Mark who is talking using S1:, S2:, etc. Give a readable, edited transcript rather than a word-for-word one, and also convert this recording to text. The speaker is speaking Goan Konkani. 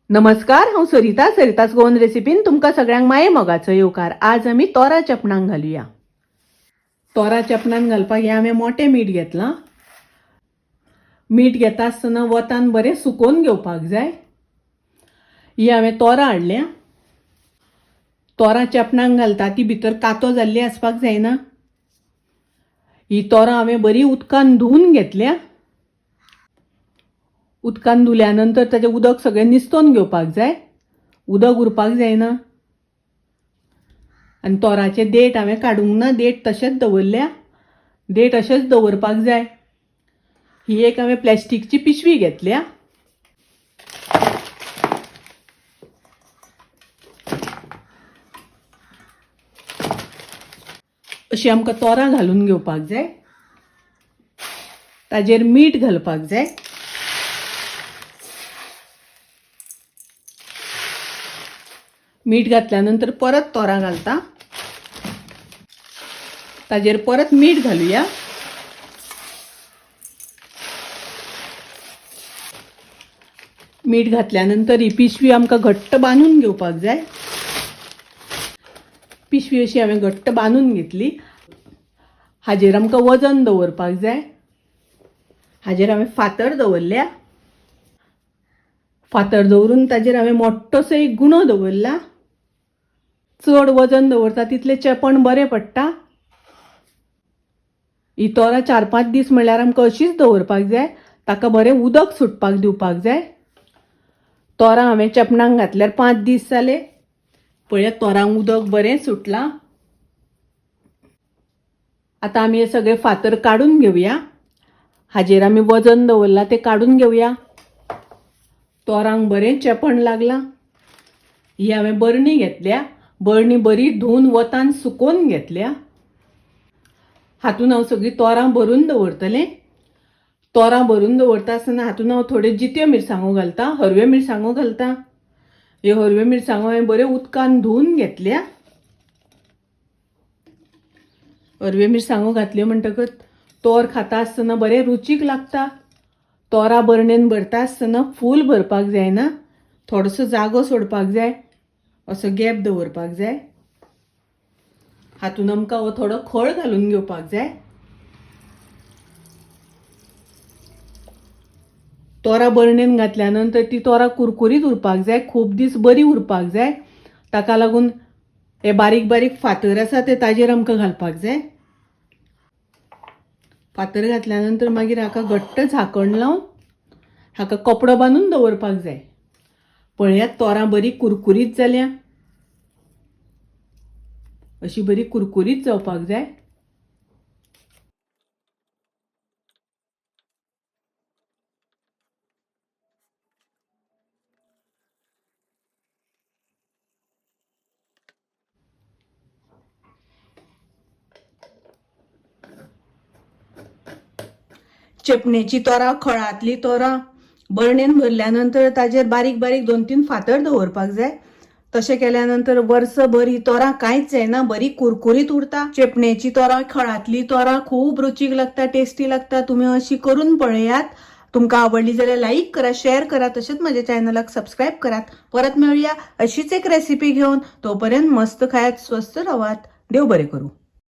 S1: नमस्कार, हांव सरिता. सरितास गोवन रेसिपीन तुमकां सगळ्यांक माये मोगाचो येवकार. आज आमी तोरा चेपणाक घालुया. तोरा चेपणान घालपाक हें हांवें मोटें मीठ घेतलां. मीठ घेता आसतना वतान बरें सुकोवन घेवपाक जाय. ही हांवें तोरां हाडल्या. तोरां चेपणाक घालता ती भितर कातो जाल्ली आसपाक जायना. ही तोरां हांवें बरी उदकान धुवन घेतल्या. उदकान धुल्या नंतर ताचें उदक सगळें निस्तोवन घेवपाक जाय, उदक उरपाक जायना. आनी तोराचें देठ हांवें काडूंक ना, देठ तशेंच दवरल्या. देठ अशेंच दवरपाक जाय. ही एक हांवें प्लॅस्टिकची पिशवी घेतल्या. अशी आमकां तोरां घालून घेवपाक जाय. ताजेर मीठ घालपाक जाय. मीठ घातल्या नंतर परत तोरां घालता, ताजेर परत मीठ घालुया. मीठ घातल्या नंतर ही पिशवी आमकां घट्ट बांदून घेवपाक जाय. पिशवी अशी हांवें घट्ट बांदून घेतली. हाजेर आमकां वजन दवरपाक जाय. हाजेर हांवें फातर दवरल्या. फातर दवरून ताजेर हांवें मोठोसो एक गुणो दवरला. चड वजन दवरता तितलें चेपण बरें पडटा. ही तोरां 4-5 दीस म्हणल्यार आमकां अशीच दवरपाक जाय. ताका बरें उदक सुटपाक दिवपाक जाय. तोरां हांवें चेपणाक घातल्यार 5 दीस जाले. पळयात तोरांक उदक बरें सुटलां. आतां आमी हे सगळे फातर काडून घेवया. हाजेर आमी वजन दवरलां तें काडून घेवया. तोरांक बरें चेपण लागलां. ही हांवें बरणी घेतल्या. बरणी बरी धुवन वतान सुकोवन घेतल्या. हातून हांव सगळीं तोरां भरून दवरतलें. तोरां भरून दवरता आसतना हातून हांव थोड्यो जित्यो मिरसांगो घालता, हरव्यो मिरसांगो घालता. ह्यो हरव्यो मिरसांगो हांवें बऱ्यो उदकान धुवन घेतल्या. हरव्यो मिरसांगो घातल्यो म्हणटकच तोर खाता आसतना बरें रुचीक लागता. तोरां बरणेन भरता आसतना फूल भरपाक जायना, थोडोसो जागो सोडपाक जाय, असो गॅप दवरपाक जाय. हातून आमकां हो थोडो खळ घालून घेवपाक जाय. तोरां बरणेन घातल्या नंतर ती तोरां कुरकुरीत उरपाक जाय, खूब दीस बरी उरपाक जाय. ताका लागून हे बारीक बारीक फातर आसा ते ताजेर आमकां घालपाक जाय. फातर घातल्या नंतर मागीर हाका घट्ट झाकण लावन हाका कपडो बांदून दवरपाक जाय. पळयात तोरां बरी कुरकुरीत जाल्या. अशी बरी कुरकुरीत जावपाक जाय. चेपणेची तोरां, खळांतली तोरां बरणेन भरल्या नंतर ताजेर बारीक बारीक 2-3 फातर दवरपाक जाय. तशें केल्या नंतर वर्सभर ही तोरां कांयच जायना, बरी कुरकुरीत उरता. चेपणेची तोरां, खळांतली तोरां खूब रुचीक लागता, टेस्टी लागता. तुमी अशी करून पळयात. तुमकां आवडली जाल्यार लायक करा, शेअर करा, तशेंच म्हज्या चॅनलाक सबस्क्रायब करात. परत मेळुया अशीच एक रेसिपी घेवन. तोपर्यंत मस्त खायात, स्वस्थ रावात. देव बरें करूं.